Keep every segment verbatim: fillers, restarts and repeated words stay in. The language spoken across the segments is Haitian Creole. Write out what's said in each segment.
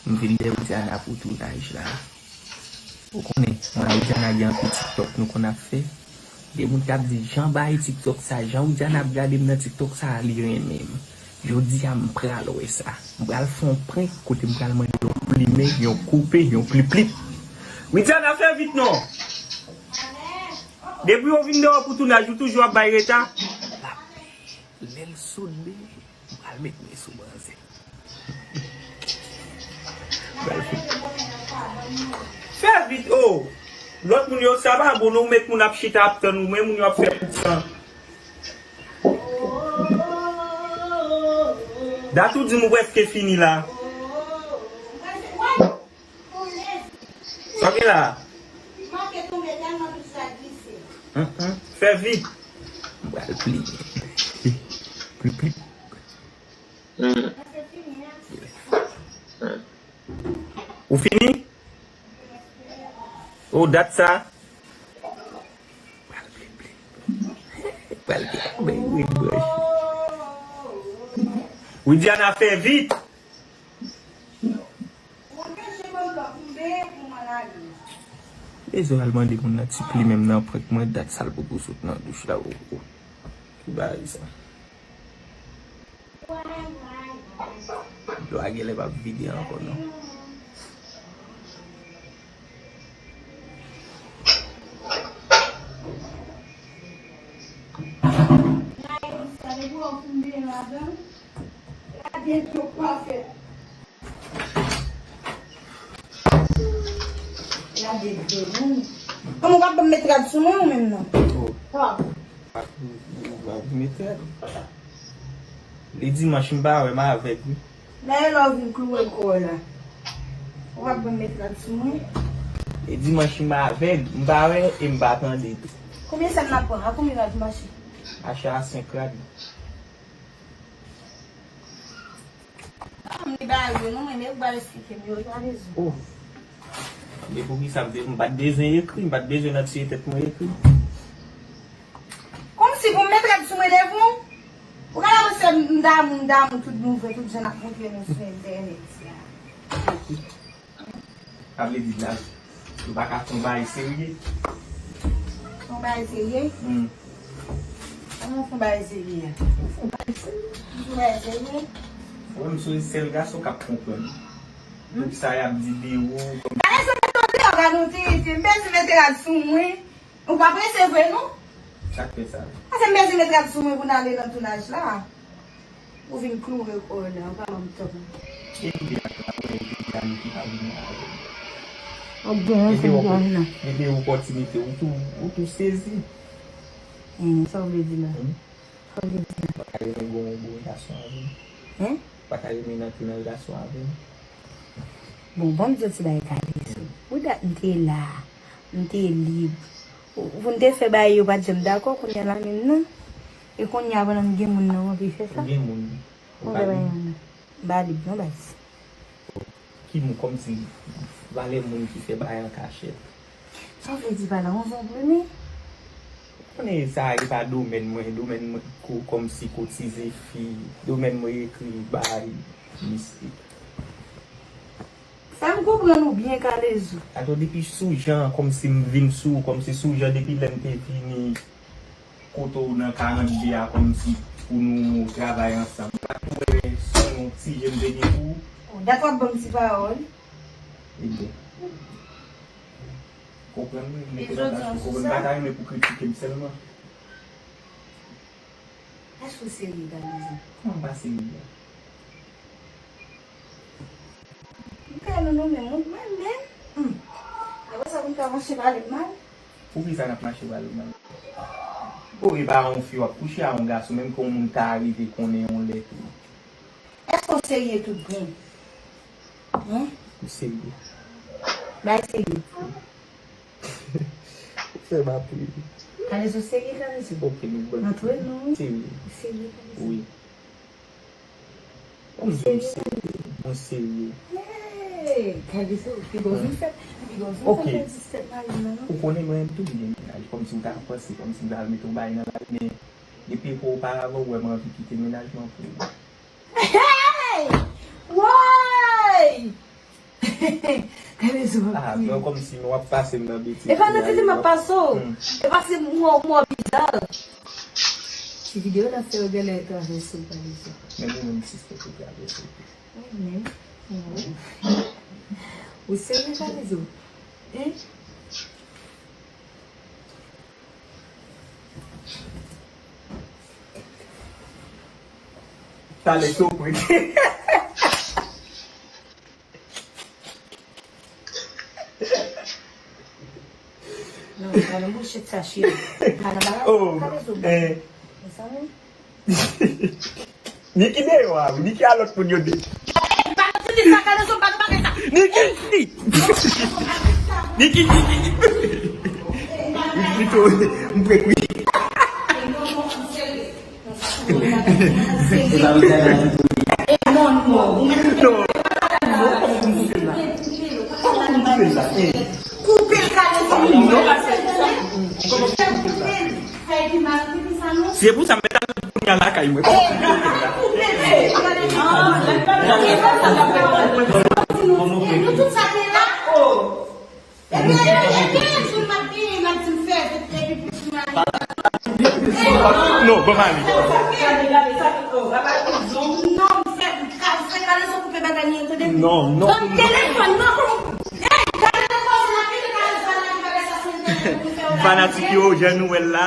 M vin dèyè Widiana pou tounaj la. Ou konnen, mwen ak Widiana gen anpil TikTok nou konn ap fè. Gen moun k ap di, "Jan bay TikTok sa, jan Widiana ap gade m nan TikTok sa, li renmen m." Jodi a, m pral wè sa. M pral fè yon prank kote m pral mande yon plimen, yon koupe, yon pliplip. Widiana, fè vit non! Depi w vin dèyè pou tounaj, ou toujou ap bay reta. Lè l sot demen, m pral met men sou manzè. Pral fè. Fè vit, oh! Lòt moun yo, sa pa bon, non, ou met moun ap chita ap tann ou, men moun yo ap fè kout san. Dat ou di m ou prèske fini la. Sa w gen la? Hum, hum. Fè vit. M pral plimen. Pli, pli. Ou fini? Ou dat sa? Pral plimen. Pral plimen. Widiana, fè vit. Bezwen al mande moun nan ti plimen m nan prank mwen, dat sa l poko sot nan douch la, oh, oh. Ki bagay sa? Dlo a genlè p ap vide ankò non. Gade dlo pa fè. Gade dlo, non. Kòman ou p ap ban m met rad sou mwen ou menm non? Oh. Pa. Ou p ap met rad. Li dimanch m pa wè m avèg wi. Dayè lè w vin kloure kò w la. Ou p ap ban m met rad sou mwen? E dimanch m avèg, m pa wè e m pa tande tou. Konbyen sèn n ap pran? A konbyen rad mache? Mache a senk rad. Ah, m li ba yo, non, men ou ba yo esplike m yo, yo pa bezwen. Oh. Men poukisa m te, m pa t bezwen ekri, m pa t bezwen nan tiye tèt mwen ekri. Kòmsi pou m met rad sou mwen devan w? Ou ka panse m damou, m damou tout nouvèl, tout jan n ap montre nou sou entènèt la. Sa vle di la, nou pa ka fè yon bagay serye. Fè yon bagay serye? Hmm. Kòman fè yon bagay serye a? Fè yon bagay serye. Fè yon bagay serye? Mwen, m se sèl gason k ap konprann. Hmm? Tout sa y ap di de ou, kòm... Gade sa m tande, gade yon ti, ti, m bezwen mete rad sou mwen. Ou pa prese vre non? Sa k fè sa? Paske m bezwen met rad sou mwen pou n ale nan tounaj la. Ou vin kloure kò w la, ou pa ban m tan. Epi de a travay, epi de a nou ki pa vini avè m. Ap gen yon sèl gaz la. Epi opòtinite, ou tou, ou tou sezi. Hmm, sa w vle di la? Hmm? Sa w vle di la? Pa ta renmen gon, gon gason avè m. Hein? Pa ta renmen nan tou nan relasyon avè m. Bon, ban m di w ti bagay Kalezo. Ou dat m te la, m te lib. Ou, ou n te fè bagay yo pa t janm dakò, kounye a la menm non. E kounye a pandan m gen moun nan, w anvi fè sa? Ou gen moun. Ou pa lib. M pa lib non baz. Ki moun, kòmsi valè moun ki fè bagay an kachèt. Sa w vle di pa la, yon zonbri wi. Konnen sa e pa domèn mwen, domèn mwen ko, kòmsi kotize fi, domèn mwen ekri bay mistik. Fè m konprann ou byen, Kalezo. Atò, depi sou jan, kòmsi m vin sou, kòmsi sou jan depi lè m te vini kote w nan karannde a, kòmsi pou nou travay ansanm. M pa t wè se yon ti je m te gen pou ou. Dakò, w ap ban m ti pawòl. Ebyen. Konprann mwen, mete nan tach ou, konprann, m pa ta renmen pou kritike m sèlman. Èske w serye, Kalezo? Kòman m pa serye a? M fè nou nou menm, mwen menm. Hmm. Apre sa, pou m ta manche pale m mal. Poukisa n ap mache pale w mal? O, e pa yon fi w ap kouche a yon gason, menm ke yon moun ta rive konnen yon lè tou. Èske w serye tout bon? Hein? M serye. Bay serye. Ou fè m ap ri. Kalezo serye, Kalezo. Ok, nou bon. Antre nou. Serye. Serye, Kalezo. Wi. Ou serye, Kalezo. Mwen serye. Hey, Kalezo, piga w vin fè, piga w vin fè pèdi tèt mari m nan, non? Ou konnen mwen menm tou m gen mennaj. Kòmsi w ta panse, kòmsi m ta al mete yon bagay nan lari, men depi epòk oparavan, ou wè m anvi kite mennaj mwen pou ou. Hey! Woy! Gade zo. Ah, non, kòmsi w ap pase m nan betiz. E pa nan tete m ap pase w. Hmm. E pa se mò, mò biza. Ti videyo la fè yo genlè travèse w, Kalezo. Men mwen menm, m sispèk ou travèse w. Mwen menm. Ou serye, Kalezo? Hein? Talè sou pwen. Non, pa nan bouchèt sa, cheri. Pa nan bagay sa, Kalezo. Oh, eh. Mezanmi. Niki deyò a wi, Niki a lòt moun yo de. Niki, Niki. Niki, Niki. M pito, m pwepwi. Non, non, non. Koupe l, Kalezo. Non. Se pou sa m mèt al kounye a lakay mwen. Non, ban m ale. Non, non. Fanatik yo, jan nou wè l la.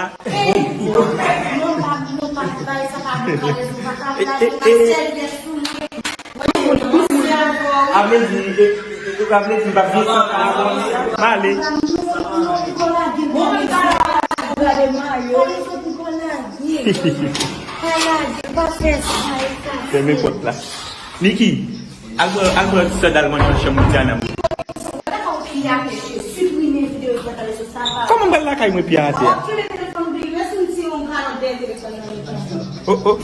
A vle di, e, e, a vle di, m pa gen san. M ale. Fèmen pòt la. Niki, al pran, al pran sandal mwen nan chanm Diana mwen. Kòman m pral lakay mwen pye atè a? Oh, oh.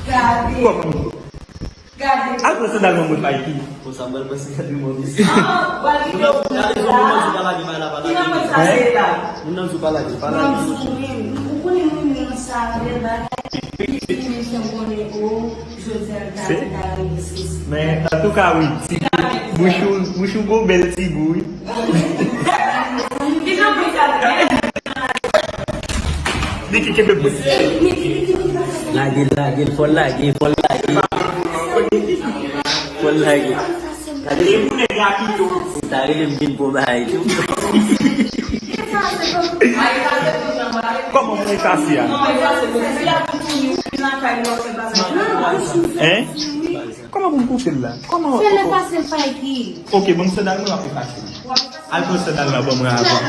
Kòman? Al pran sandal mwen mwen bay ki. Pou sa m pral pran sandal mwen mwen. Moun nan di w pa lage, pa lage. Se, men antouka wi, ti bouch ou, bouch ou gon bèl ti gou wi. Niki kenbe bout. Lage l, lage l, fò l lage, fò l lage. Fò l lage. Gade, sa rele m vin bon bagay tou. Kòman pou efase a? Hein? Kòman pou m koupe l la? Kòman? Fè l efase l, Faiki. Ok, ban m sandal mwen, w ap efase l. Al pran sandal la ban mwen avan.